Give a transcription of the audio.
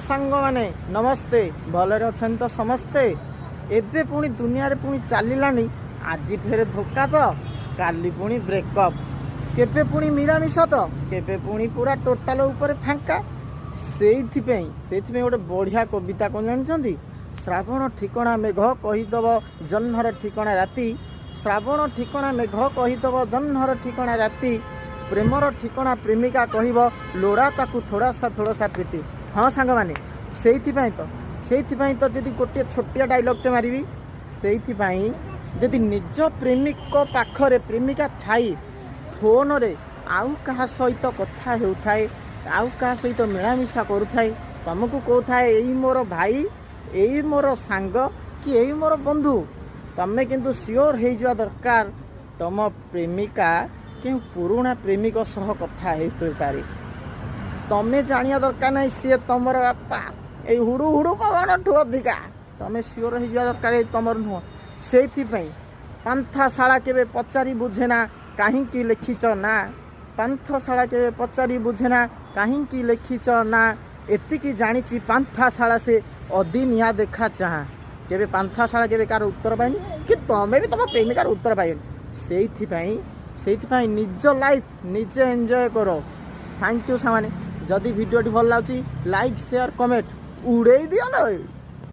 ସାଙ୍ଗମାନେ, ନମସ୍ତେ। ଭଲରେ ଅଛନ୍ତି ତ ସମସ୍ତେ? ଏବେ ପୁଣି ଦୁନିଆରେ ପୁଣି ଚାଲିଲାଣି, ଆଜି ଫେରେ ଧୋକା ତ କାଲି ପୁଣି ବ୍ରେକଅପ୍, କେବେ ପୁଣି ମିଳାମିଶା ତ କେବେ ପୁଣି ପୁରା ଟୋଟାଲ ଉପରେ ଫାଙ୍କା। ସେଇଥିପାଇଁ ଗୋଟେ ବଢ଼ିଆ କବିତା କ'ଣ ଜାଣିଛନ୍ତି? ଶ୍ରାବଣ ଠିକଣା ମେଘ କହିଦବ, ଜହ୍ନର ଠିକଣା ରାତି। ଶ୍ରାବଣ ଠିକଣା ମେଘ କହିଦବ, ଜହ୍ନର ଠିକଣା ରାତି। ପ୍ରେମର ଠିକଣା ପ୍ରେମିକା କହିବ, ଲୋଡ଼ା ତାକୁ ଥୋଡ଼ା ସା ଥୋଡ଼ା ସା ପ୍ରୀତି। ହଁ ସାଙ୍ଗମାନେ, ସେଇଥିପାଇଁ ତ ଯଦି ଗୋଟିଏ ଛୋଟିଆ ଡାଇଲଗ୍ଟେ ମାରିବି, ସେଇଥିପାଇଁ ଯଦି ନିଜ ପ୍ରେମିକ ପାଖରେ ପ୍ରେମିକା ଥାଇ ଫୋନରେ ଆଉ କାହା ସହିତ କଥା ହେଉଥାଏ, ଆଉ କାହା ସହିତ ମିଳାମିଶା କରୁଥାଏ, ତମକୁ କହୁଥାଏ, "ଏଇ ମୋର ଭାଇ, ଏଇ ମୋର ସାଙ୍ଗ କି ଏଇ ମୋର ବନ୍ଧୁ", ତମେ କିନ୍ତୁ ସିଓର ହେଇଯିବା ଦରକାର, ତମ ପ୍ରେମିକା କେଉଁ ପୁରୁଣା ପ୍ରେମିକ ସହ କଥା ହେଇଥାଇପାରେ। ତମେ ଜାଣିବା ଦରକାର ନାହିଁ ସିଏ ତମର ବାପା, ଏଇ ହୁଡ଼ୁ ହୁଡ଼ୁ ପବନଠୁ ଅଧିକା। ତମେ ସିଓର ହେଇଯିବା ଦରକାର ଏଇ ତମର ନୁହଁ। ସେଇଥିପାଇଁ ପାନ୍ଥଶାଳା କେବେ ପଚାରି ବୁଝେନା କାହିଁକି ଲେଖିଛ ନା। ପାନ୍ଥଶାଳା କେବେ ପଚାରି ବୁଝେନା କାହିଁକି ଲେଖିଛ ନା। ଏତିକି ଜାଣିଛି ପାନ୍ଥଶାଳା ସେ ଅଦିନିଆ ଦେଖା ଚାହାଁ। କେବେ ପାନ୍ଥଶାଳା କେବେ କାହାର ଉତ୍ତର ପାଇନି କି ତମେ ବି ତମ ପ୍ରେମିକାର ଉତ୍ତର ପାଇବନି। ସେଇଥିପାଇଁ ନିଜ ଲାଇଫ୍ ନିଜେ ଏନ୍ଜୟ କର। Thank you ସାଙ୍ଗମାନେ। ଯଦି ଭିଡ଼ିଓଟି ଭଲ ଲାଗୁଛି, ଲାଇକ୍, ସେୟାର, କମେଣ୍ଟ ଉଡ଼େଇ ଦିଅ ନା।